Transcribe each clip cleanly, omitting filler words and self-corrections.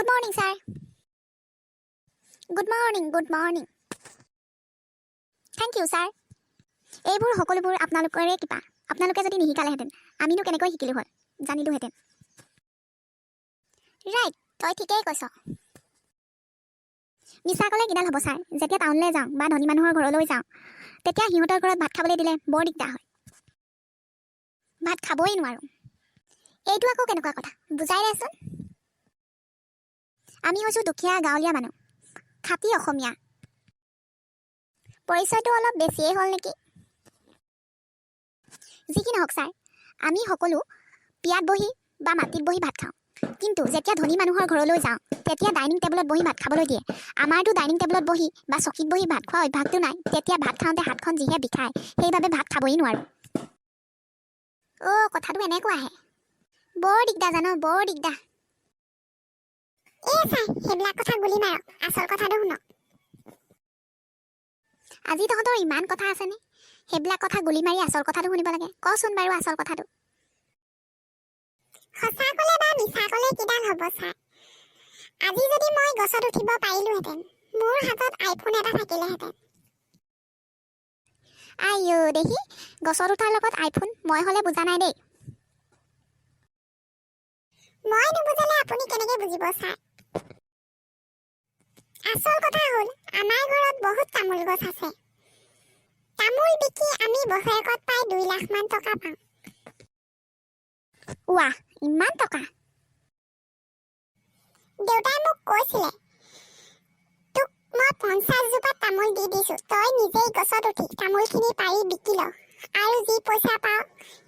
Good morning, sir. Good morning, good morning. Thank you, sir. এইবোৰ সকলোবোৰ আপোনালোকৰে কৃপা। আপোনালোকে যদি নিশিকালেহেঁতেন, আমিনো কেনেকৈ শিকিলোঁ হয়, জানিলোহেঁতেন? ৰাইট, তই ঠিকেই কৈছ। মিছা ক'লে কিডাল হ'ব ছাৰ? যেতিয়া টাউনলৈ যাওঁ বা ধনী মানুহৰ ঘৰলৈ যাওঁ, তেতিয়া সিহঁতৰ ঘৰত ভাত খাবলৈ দিলে বৰ দিগদাৰ হয়। ভাত খাবই নোৱাৰোঁ। এইটো আকৌ কেনেকুৱা কথা, বুজাই দেচোন। আমি হৈছোঁ দুখীয়া গাঁৱলীয়া মানুহ, খাটি অসমীয়া। পৰিচয়টো অলপ বেছিয়েই হ'ল নেকি? যি কি নহওক ছাৰ, আমি সকলো পিয়াত বহি বা মাটিত বহি ভাত খাওঁ। কিন্তু যেতিয়া ধনী মানুহৰ ঘৰলৈ যাওঁ, তেতিয়া ডাইনিং টেবুলত বহি ভাত খাবলৈ দিয়ে। আমাৰতো ডাইনিং টেবুলত বহি বা চকীত বহি ভাত খোৱা অভ্যাসটো নাই। তেতিয়া ভাত খাওঁতে হাতখন যিহে বিষায়, সেইবাবে ভাত খাবই নোৱাৰোঁ। অ', কথাটো এনেকুৱাহে। বৰ দিগদাৰ জান, বৰ দিগদাৰ। এই ছাৰ, সেইবিলাক কথা গুলি মাৰক, আচল কথাটো শুনক। আজি তহঁতৰ ইমান কথা আছেনে, সেইবিলাক কথা গুলি মাৰি আচল কথাটো শুনিব লাগে? কচোন বাৰু আচল কথাটো। সঁচা ক'লে বা মিছা ক'লে কিডাল হ'ব ছাৰ? আজি যদি মই গছত উঠিব পাৰিলোহেঁতেন, মোৰ হাতত আইফোন এটা থাকিলেহেঁতেন। আইঅ' দেহি, গছত উঠাৰ লগত আইফোন! মই হ'লে বুজা নাই দেই। মই নুবুজালে আপুনি কেনেকে বুজিব ছাৰ? আচল কথা হ'ল, আমাৰ ঘৰত বহুত তামোল গছ আছে। তামোল বিকি আমি বছৰেকত প্ৰায় 2 লাখমান টকা পাওঁ। ৱাহ, ইমান টকা! দেউতাই মোক কৈছিলে, তোক মই 50 জোপা তামোল দি দিছো, তই নিজেই গছত উঠি তামোলখিনি পাৰি বিকি ল আৰু যি পইচা পাওঁ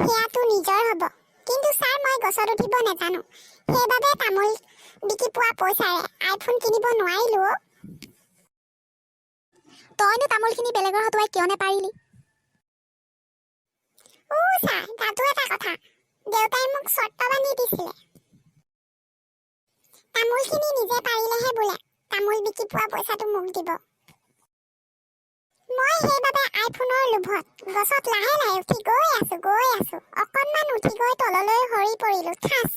সেয়াটো নিজৰ হ'ব। কিন্তু ছাৰ, মই গছত উঠিব নাজানো। সেইবাবে তামোল বিকি পোৱা পইচাৰে আইফোন কিনিব নোৱাৰিলো অ'। তইনো তামোলখিনি বেলেগৰ হতুৱাই কিয় নেপাৰিলি? ও ছাৰ, তাতো এটা কথা। দেউতাই মোক চৰ্ত বান্ধি দিছিলে, তামোলখিনি নিজে পাৰিলেহে বোলে তামোল বিকি পোৱা পইচাটো মোক দিব। মই সেইবাবে আইফোনৰ লোভত গছত লাহে লাহে উঠি গৈ আছো, গৈ আছো, অকণমান উঠি গৈ তললৈ সৰি পৰিলো, ঠাচ!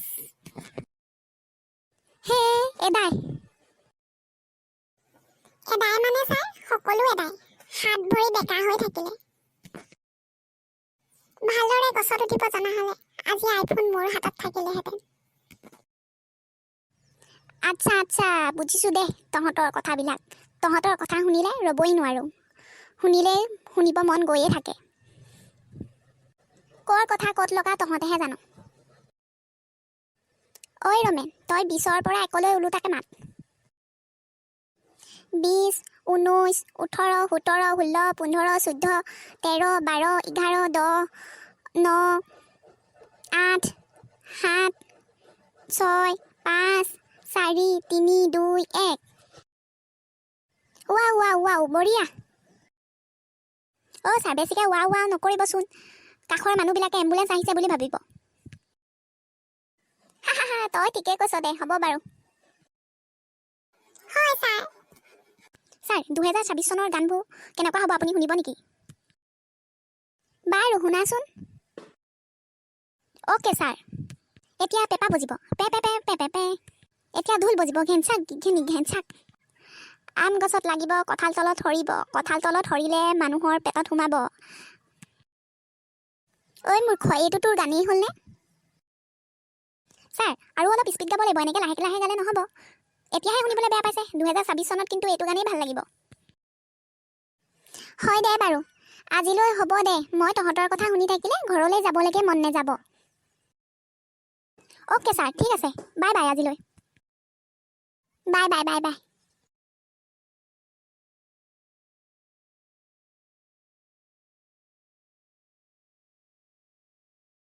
হে, এদাই! এদাই মানে ছাৰ, সকলো এদাই। হাত ভৰি বেকা হৈ থাকিলে। ভালদৰে গছত উঠিব জনা হ'লে আজি আইফোন মোৰ হাতত থাকিলেহেঁতেন। আচ্ছা, বুজিছোঁ দে তহঁতৰ কথাবিলাক। তহঁতৰ কথা শুনিলে ৰ'বই নোৱাৰোঁ। শুনিলেই শুনিব মন গৈয়ে থাকে। কৰ কথা ক'ত লগা তহঁতেহে জান। ঐ ৰমেন, তই 20ৰ পৰা 1লৈ ওলোটাকে মাত। 20, 19, 18, 17, 16, 15, 14, 13, 12, 11, 10, 9, 8, 7, 6, 5, 4, 3, 2, 1। ৱাও ৱাও ৱাও, বঢ়িয়া! অ' ছাৰ, বেছিকৈ ৱাও ৱাও নকৰিবচোন। কাষৰ মানুহবিলাকে এম্বুলেঞ্চ আহিছে বুলি ভাবিব। হা হা হা, তই ঠিকেই কৈছ দে, হ'ব বাৰু। হয় ছাৰ। ছাৰ, 2026 চনৰ গানবোৰ কেনেকুৱা হ'ব, আপুনি শুনিব নেকি? বাৰু, শুনাচোন। Okay sir. এতিয়া পেঁপা বজিব, পে পে পে পে pay pay. এতিয়া ঢোল বজিব, ঘেঞ্চাক ঘেনি ঘেঞ্চাক। আম গছত লাগিব, কঁঠাল তলত সৰিব, কঁঠাল তলত সৰিলে মানুহৰ পেটত সোমাব। ঐ মূৰ্খ, এইটো তোৰ গানেই হ'লনে? ছাৰ, আৰু অলপ স্পীড গাব লাগিব। এনেকৈ লাহে লাহে গালে নহ'ব। এতিয়াহে শুনিবলৈ বেয়া পাইছে, 2026 চনত কিন্তু এইটো গানেই ভাল লাগিব। হয় দে বাৰু, আজিলৈ হ'ব দে। মই তহঁতৰ কথা শুনি থাকিলে ঘৰলৈ যাবলৈকে মন নাযাব। অ'কে ছাৰ, ঠিক আছে। বাই বাই আজিলৈ। Bye bye, bye bye.